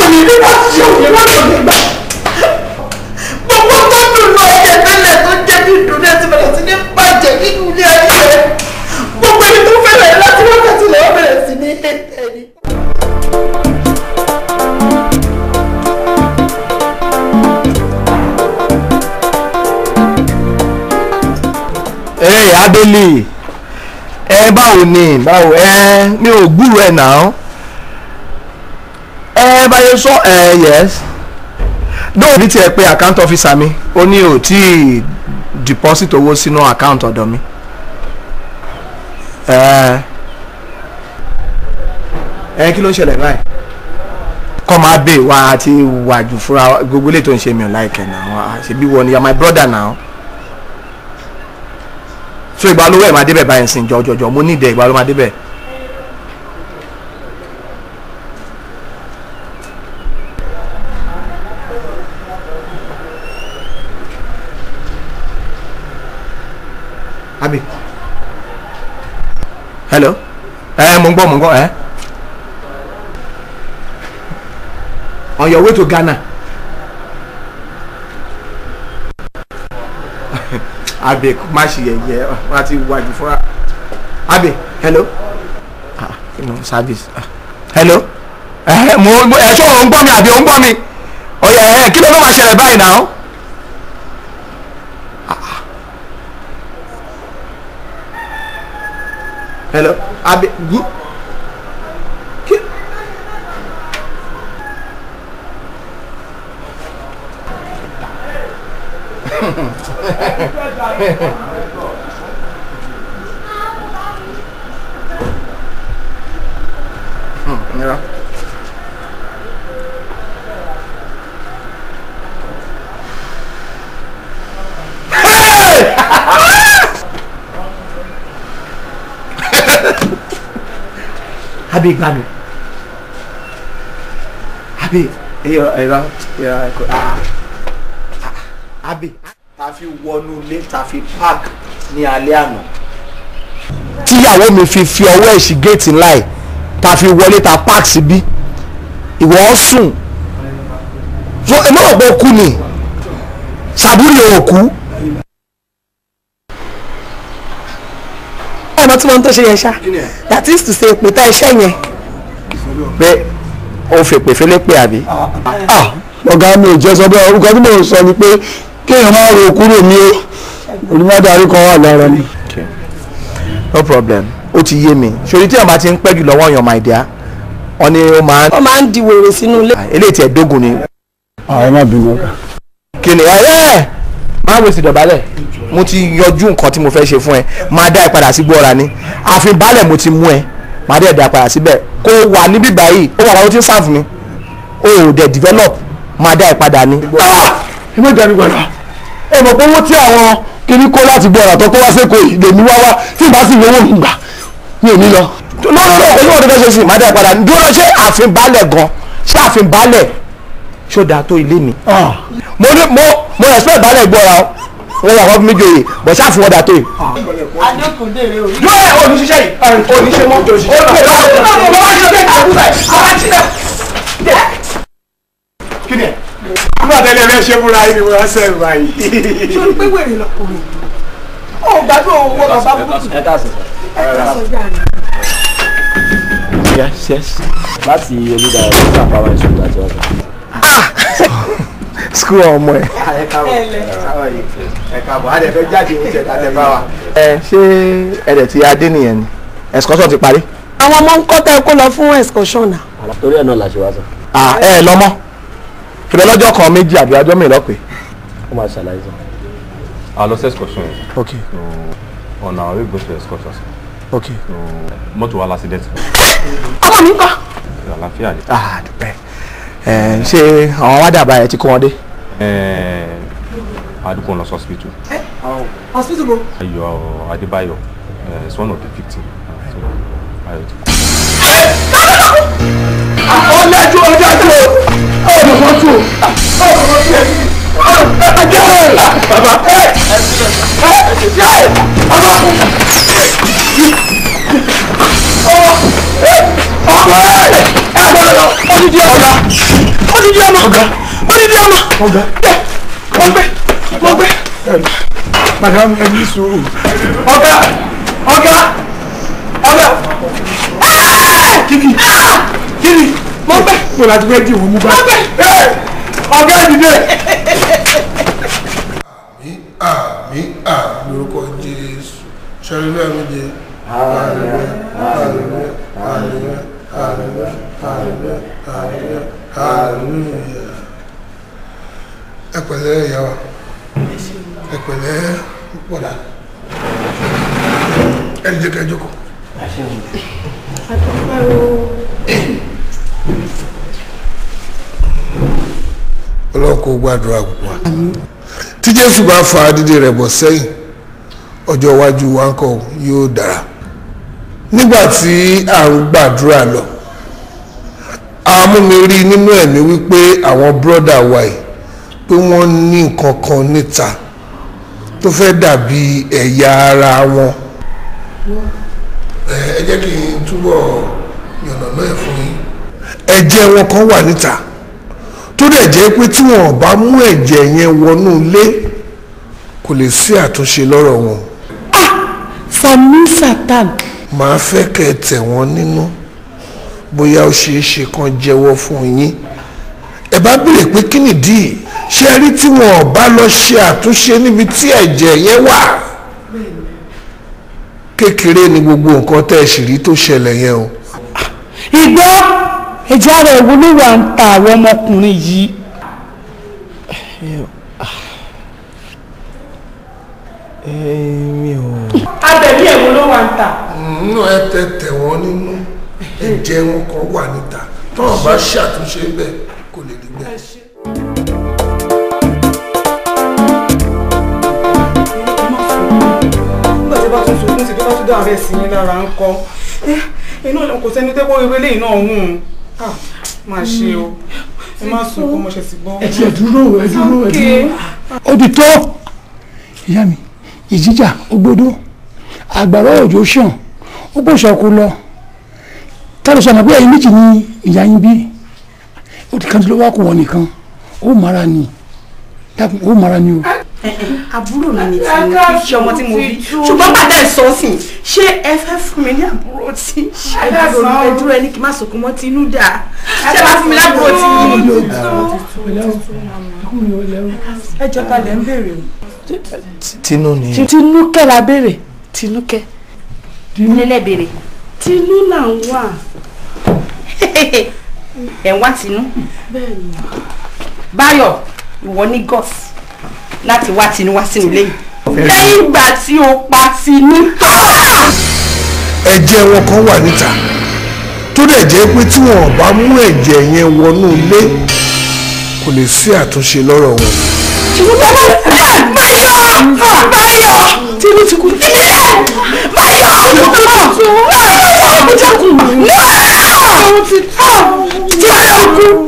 Òní ní láti ṣe òní láti òní gbà. Gbogbo tó dùn lọ ẹ̀jẹ̀ tẹ́lẹ̀ tó jẹ́ bí ìdùnnú ẹ̀ ti bẹ̀rẹ̀ sí ní bàjẹ́ nínú ilé ayé rẹ̀. Gbogbo ẹni tó fẹ́rẹ̀ láti wákàtí lọ́wọ́ bẹ̀rẹ̀ sí ní ẹni. Hey, Adele, ẹ báwo ni báwo ẹ mi ò gbúrò ẹ náà ẹ báyé sọ ẹ yes dóò ní tiẹ̀ pé account officer mi ó ní ò tí ì deposit owó sínú account ọ̀dọ̀ mi ẹ ẹ kí ló ń ṣẹlẹ̀ báyìí kọ́ máa bè wá àti wàjù fúnra gbogbo ilé tó ń ṣe mi ò láìkẹ́ náà ṣebí wọ ni you are my brother now. So ìgbà lówó ẹ̀ máa débẹ̀ báyìí sìn jọjọjọ mo ní ìdẹ ìgbà ló máa débẹ̀. Abi hello ẹ mo ń gbọ́ ẹ on your way to Ghana. Abe má ṣe yẹ̀yẹ́ wọ́n ti wájú fúnra. Abe hello ah no service ah hello ẹ mo ẹ ṣé òun gbọ́ mi àbí òun gbọ́ mi ọ̀yẹ̀ ẹ kí ló ló máa ṣẹlẹ̀ báyìí náà. Hello Abe gu kí. Yeah. Hey! Abi gbà mí. Abi, Abi. Ta fi wọnú ilé ta fi park ní alẹ́ àná. Tíyàwó mi fi ọwọ́ ẹ̀ sí géètì ńlá ẹ̀ ta fi wọlé ta park síbí ìwọ sùn so èmi ò gbọ́ kú ni sàbúrì ò kú. Ọmọ tí wọ́n tó ṣe yẹn ṣá that is to say pé tá iṣẹ́ yẹn. Pé o fèpè fẹlẹ́ pé àbí. Ọ̀gá mi ò jẹ́ sọ bẹ́ẹ̀ orúkọ tí mò ń sọ ni pé kéèyàn máa ro kúrò ní o onímọ̀dárí kan wà lára mi. No problem, ó ti yé mi ṣòrí tí àwọn bá ti ń pẹ́ jù lọ́wọ́ yan my dear wọ́n ní ó máa. Ó máa ń di wèrè sínú ilé. Eléyìí tí ẹ dógùn ni. Ẹ má bínú ọ̀gá. Kí ni ẹ ẹ máa wèsì dọ̀bálẹ̀ mo ti yanjú nǹkan tí mo fẹ́ ṣe fún ẹ máa dá ẹ padà sí gbọ́ra ni àfi baálẹ̀ mo ti mú ẹ máa dẹ̀ dá ẹ padà síbẹ̀ kó wà níbí báyìí ó wà wá ó ti ń sáàfù mi ó ò dẹ̀ develop máa dá ẹ padà ni. Ẹ má dá mi padà ẹ mọ̀ pé owó tí àwọn kiri kó láti gbọ́ra tó kó wá sẹ́kọ̀ọ́ yìí lèmi wá wá tí ì bá sì lówó mi gbà mi ò ní lọ. Lọ́rọ̀ olówó tó fẹ́ ṣe sí máa dá ẹ padà dúró ṣé ààfin baálẹ̀ gan ṣé ààfin baálẹ̀ ṣó dáa tó ilé mi. Mo ní mo respect baálẹ̀ gbọ́ra o wọ́n wà wọ́n fi mí joyè bọ̀ ṣáà fún wọn dà tó yìí. Adékùndé rè o. Dúró ẹ oníṣiṣẹ́ yìí oníṣẹ́ mọ́ kí ni ẹ. Nígbà tẹ́lẹ̀ ẹ ṣe fúnra yìí ni wọ́n ṣe báyìí. Ṣé o pé wèrè lọkùnrin? Ó gbádùn owó bàbá burúkú. Ẹ káàsán. Ẹ káàsán jáde. Yes, yes. Láti Olúdáyọ̀ ní àpárá ìṣòro àti ọ̀sán. School ọmọ ẹ. Ẹ káàbọ̀, a lè fẹ́ jáde oúnjẹ dáadé bá wa. Ẹ ṣé ẹ̀rẹ̀ tí adé nìyẹn ni excursion ti parí. Àwọn ọmọ ń kọ́ tẹ́ kó lọ fún excursion náà. Torí ẹ̀ náà la ṣe wá sọ. Ẹ lọ mọ́ ìbẹ̀ lọ́jọ́ kan méjì àbí ọjọ́ mìíràn pé. Ó máa ṣàlàyé sọ. A lọ sí excursion yẹn. Ok. So on our way go to excursion. Ok. So mọ́tò wa l'accident. Ọmọ mi ń kọ́. Àlàáfíà ni. Ah dúpẹ́. Ṣé àwọn wá dàbà ẹ ti kó wọn dé. Adúgbò lọ sí hospital. Hospital bo. Ayọ̀ Adébáyọ̀ is one of the victims. So Ayọ̀ ti kú. Ọlẹ́jú ọjọ́jú ọ̀nà mọ́tò ọ̀nà mọ́tò bàbá bàbá ọmọ ẹ ẹ gbọ́dọ̀ lọ odidi ọ̀gá. Odidi ọmọ. Odidi ọmọ. Ọ̀gá. Mo gbé. Mo gbé. Madam, ẹ ní sùúrù. Ọ̀gá. Ọ̀gá. Ọ̀gá. Kíni? Kíni? Mo gbé. Mo láti fẹ́ dì wọ́n mú bá. Mo gbé. Ọ̀gá dìde. Àmín àmín àmín lórúkọ Jésù. Ṣàlùlẹ́ mi jẹ. Hallelujah, hallelujah, hallelujah, hallelujah, hallelujah, hallelujah, hallelujah. Ẹ pẹ̀lẹ́ ìyá wa. Ẹ pẹ̀lẹ́ bọ̀dá. Ẹ jẹ́ ká jókòó. Ọlọ́run kó gbàdúrà gbogbo wa. Tí Jésù bá fa dídé rẹ̀ bọ̀ sẹ́yìn, ọjọ́ iwájú wa ń kọ́ yóò dára. Nígbà tí à ń gbàdúrà lọ, a mú mi rí nínú ẹ̀mí wípé àwọn bírọ́dà wa yìí pé wọ́n ní nǹkan kan níta tó fẹ́ dàbí ẹ̀yà ara wọn. Ẹ jẹ́ kí n túbọ̀ yànnàná ẹ̀ fún yín. Ẹ̀jẹ̀ wọn kan wà níta tó dẹ̀ jẹ́ pé tí wọn ò bá mú ẹ̀jẹ̀ yẹn wọnú ilé kò lè sí àtúnṣe lọ́rọ̀ wọn. Sami Satan. Màá fẹ́ kẹ́ ẹ tẹ̀ wọ́n nínú bóyá ó ṣeé ṣe kán jẹ́wọ́ fún yín. Ẹ bá béèrè pé kí nìdí ṣé rí tí wọn ò bá lọ ṣe àtúnṣe níbi tí ẹ̀jẹ̀ yẹn wà. Kékeré ni gbogbo nǹkan tẹ́ ẹ sì rí tó ṣẹlẹ̀ yẹn o. Ìgbọ́ ẹ̀jẹ̀ ara ẹ̀wọ̀ ló wà ń ta àwọn ọmọkùnrin yìí. Mi ò. Abẹ̀mí ẹ̀wọ̀ ló wà ń ta. Nínú ẹ tẹ tẹ̀ wọ́n nínú ẹ̀jẹ̀ wọn kan wà níta tọ́wọ́n bá ṣàtúnṣe bẹ́ẹ̀ kò lè rí bẹ́ẹ̀. Nígbà tí bá tún sunkún sí tó bá tún dá àárẹ̀ sí yín lára ń kọ́ inú kò sẹ́ni tẹ́kọ̀ ewé lẹ́yìn náà hùn ún máa ṣe o ẹ má sunkún mo ṣe sì gbọ́. Ẹ tiẹ̀ dúró, ẹ dúró, ẹ dúró. Ó ti tó ìyá mi, ìjíjà ògbódó àgbàrá òjò ṣàn ó kò ṣọkú lọ tálọ́ sọ̀nà bí ẹ̀yin méjì ní ìyá yín bí ó ti kàn tó ló wá kó wọn nìkan ó mara ni dákun ó mara ni o. Àbúrò mi ni tí mo fi ṣe ọmọ tí mo bí ṣùgbọ́n bàtà ẹ̀ sọ sí ṣé ẹ fẹ́ fún mi ní àbúrò tí ẹ dúró ẹni kì í má sunkún mọ́ tí inú dà ṣé bá fún mi lábúrò tí mi. Ẹ jọ ta lẹ ń béèrè o. Tinú ni. Tinúkẹ́ la béèrè. Tinúkẹ́. Nílẹ̀ béèrè. Tinú là ń wà. Ẹ̀ ń wá Tinú. Bẹ́ẹ̀ni. Báyọ̀ ìwọ ní gọ́s láti wá Tinú wá sínú ilé yìí. Lẹ́yìn ìgbà tí o pa Tinú tán. Ẹ̀jẹ̀ wọn kan wà níta tó dẹ̀ jẹ́ pé tí wọn ò bá mú ẹ̀jẹ̀ yẹn wọnú ilé kò lè sí àtúnṣe lọ́rọ̀ wọn. Báyọ̀! Báyọ̀! Tinú ti kú. Báyọ̀! Báyọ̀! Mo jẹ́ kù. Náà! Tinú ti kú.